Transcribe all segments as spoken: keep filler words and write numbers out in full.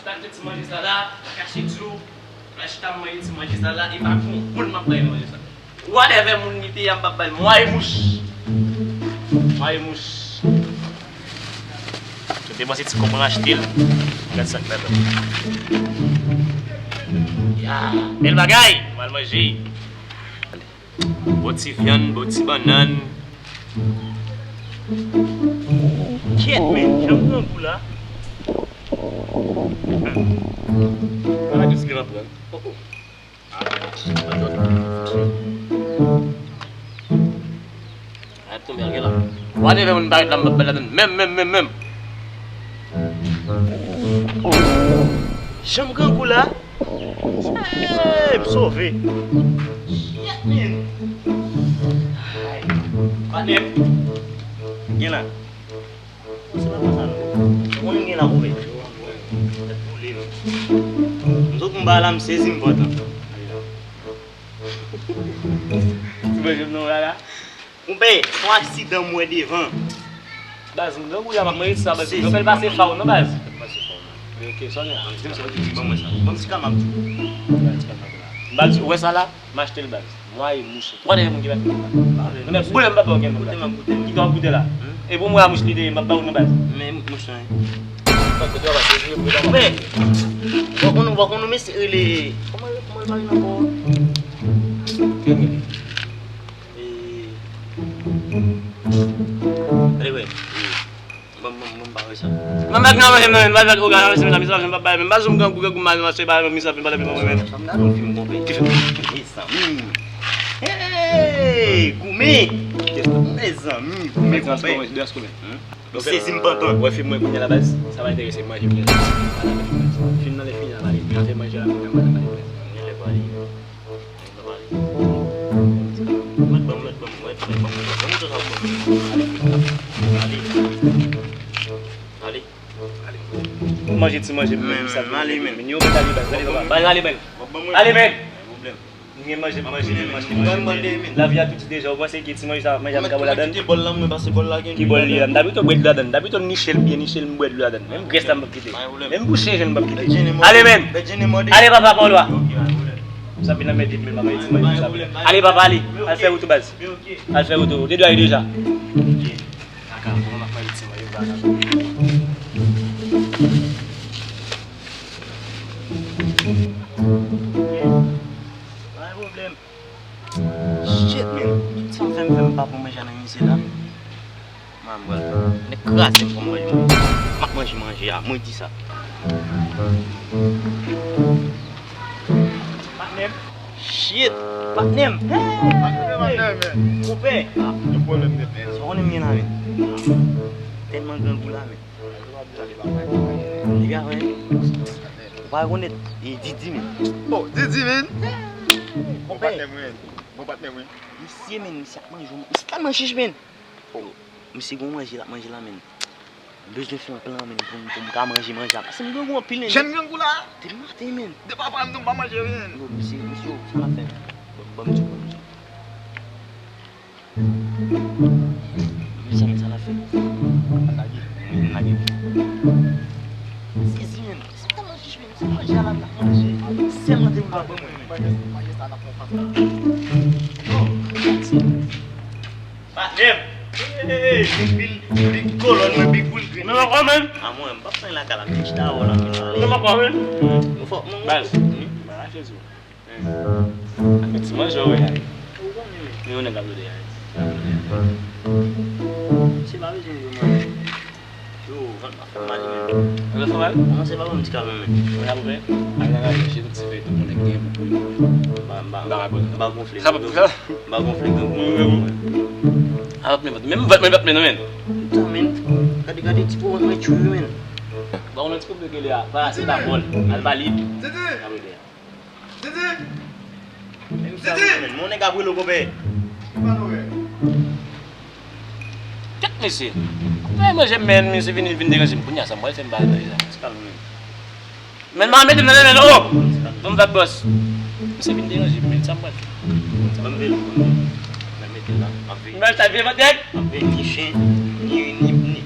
Sa ke ti manje sa la, pa kache di w, mwen chita m manje ti manje sa la, e pa pou moun m ap bay manje sa. Whatever moun li te ye a, m p ap ba l. Mwa e mouch. Mwa e mouch. Yo te panse ti kòb mwen achte l. Gad sa k ladan. Ya, bèl bagay. Mwen al manje. Bon ti vyann, bon ti bannann. Kyèt, men, jan m grangou la. Ala ki ti gran pran. Oh, oh. Ah, pa jòt. Ap tonbe anyen la. Whatever moun parèt la, m p ap bay ladann. Menm, menm, menm, menm. Jan m grangou la. Hey, m sove. Shit, man. Ay. Patnè m. Gen la. Se pa konsa non. Mwen gen la ouvè. Tèt boule m. M sot m ba la, m sezi m pantan. Ti manje m nan la la. Konpè, se yon aksidan m wè devan. Baz, m grangou la, m ap manje sa, baz. M fè l pase faw non, baz. Pase faw non. Ok, sònè a. Ban mwen sa. Ban m ti kalm ap di. M ba l, ou wè sa la? M achte l, baz. Mwa e mouch. Twa dèyè moun ki pa fè l la. Non, men boule m pa ba w gen moun la. Ki gen yon boutèy la. E pou mwa mouch li te ye, m ap ba w non, baz. Men mouch lan. Konpè. Ou konn, ou konn mesye rele. Kòman, kòman l pa rele ankò? Kèl rele? E, ale wè. Bon, bon, bon, pa wè sa. Mwen mèt nan manje mwen, mwen mèt oga nan manje mwen, mizè mwen pa bay, mwen pa jwenn grangou, grangou mal, manje pa mizè mwen pa leve mwen mwen. Sa m gade yon fim konpè. Ki fim? Mezanmi. Hey, goumen. Mezanmi, goumen konpè. Ou sezi m pantan. Wè fim mwen kounye a la baz, sa pa enterese m, manje mwen. Fim nan lè fini la, manje mwen, fè manje la, manje mwen, manje mwen. Mwen ban, mwen ban, mwen ban, mwen ban. Ale. Ale. Manje ti manje, men, men, sa, men, ale, men. Men yo, men, ale, baz, ale, baba. Baz, ale, men. Ale, men. M gen manje, manje, men, manje, manje, men. Lavi a piti deja, ou panse ki ti manje sa, manje a m ka bò ladann? Ki bòl li ye la? M ta pito bwè dlo ladann. M ta pito niche l byen, niche l, m bwè dlo ladann. Menm grès la, m p ap kite. Menm bouche jwenn m p ap kite. Ale, men. Ale, papa, pa w lwa. Sa vin nan men vit, men papa, ti manje sa. Ale, papa, ale. Al fè wout ou, baz. Al fè wout ou. Ou te dwe ale deja. Kaka, kòman m ap manje ti manje, baz? Pa gen pwoblèm. Shit, man. Sa m fè, m fè m pa pran manje a nan mizè la. Man, m pral fè. Nèg kraze m pou m manje manje. M ap manje manje a, mwen di sa. Patnè m. Shit, patnè m. Hey! Patnè m, patnè m, man. Konpè. Gen pwoblèm nèt, man. Sa w konnen m gen la, men. Tèlman grangou la, men. Piga, men. Ou pa rekonèt, e Didi, men. Oh, Didi, men. Konpè. Bon patnè m, wi. Misye, men, misye ap manje, misye tèlman chich, men. Oh. Misye gon manje l ap manje la, men. M bezwen fè yon plan, men, pou m, pou m ka manje manje a. Paske m grangou anpil, men. Jèn grangou la. Depi maten, men. Depi aprè m di w m pa manje, men. Yo, misye, misye, sa n ap fè? Ban, ban m di w, ban m di w. Mezanmi, sa n ap fè? Lage. Lage. Sezi, men. Se tèlman chich, men. Se manje a la, n ap manje. Sèlman te vin ban mwen, men. Manje, manje sa n ap fè. Oh, Patnè m. Hey, big bil, big kolòn mwen, big boul grenn. Men ankò, men. A mwen, m p ap pran lakay la, men chita wò la, men. Men ankò, men. Mwen fò, mwen. Baz. Baz, a chèz ou. Ak ti manje wè a. Ou konnen, men. Men yon nèg ap rele a. Se pa bezwen yo manje. Yo, vant mwen fè m mal, men. Vant fè mal? Kòmanse pa ban m ti kalon, men. Mwen ap fè. Al nan raje, se tout ti fèy tou konnen gen pou pou. M pa, m pa, m pa gonfle. Sa pa pou sa. M pa gonfle gen pou mwen. Al ap men vant. Menm vant mwen pa t men non, men. Putain, men. Gade, gade ti po mwen tchou, men. Ba w nan ti po mwen gele a. Parasetamòl. Al valid. Titi! Titi! Titi! Men yon nèg ap rele w, konpè. Ki pa nou wè? Kèt mesye. Fè manje men, misye vin, vin deranje m. Kounye a sa m pral fè, m pa nan sa. Men m pa mete m nan lemel, oh! Ban m bat bòs. Misye vin deranje m, men sa m pral fè. Ban m vele, ban m vele. Mwen mete la, m ap veye. M pral sa veye vant nèg. M ap veye ni chen, ni, ni, ni.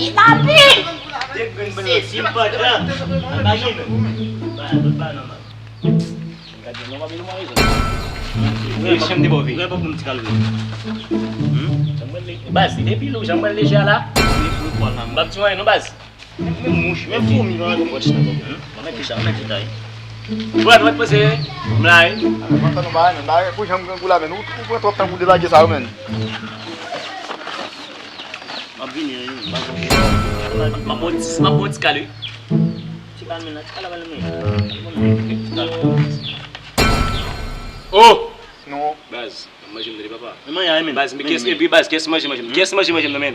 Itapi! Tek grenn bannann, si m pandan, m pa gen. Ba, ba, ba, non, ba. Gade, non, pa vin mwen rezon. Wi, chanm de bò, wi. Wi, pa pou m ti kalori. Hmm? Baz, li depi lou, jan mwen leje a la. M ap di w anyen, non, baz. Menm mouch, menm foumi pa antre. Mwen mete sa, mwen mete sa, wi. Bro, nou mèt poze, m la, wi. Mwen fè nou bagay, men bagay, pou jan m grangou la, men ou, ou pran twòp tan pou delage sa yo, men. M ap vini, wi, m ap vini. M ap bon ti, m ap bon ti kal, wi. Ti kal, men, ti kal la, men. Oh! Non. Baz, manje m tande, papa. Men manje a, men. Baz, men kès, epi baz, kès manje, manje m. Kès manje, manje m nan, men.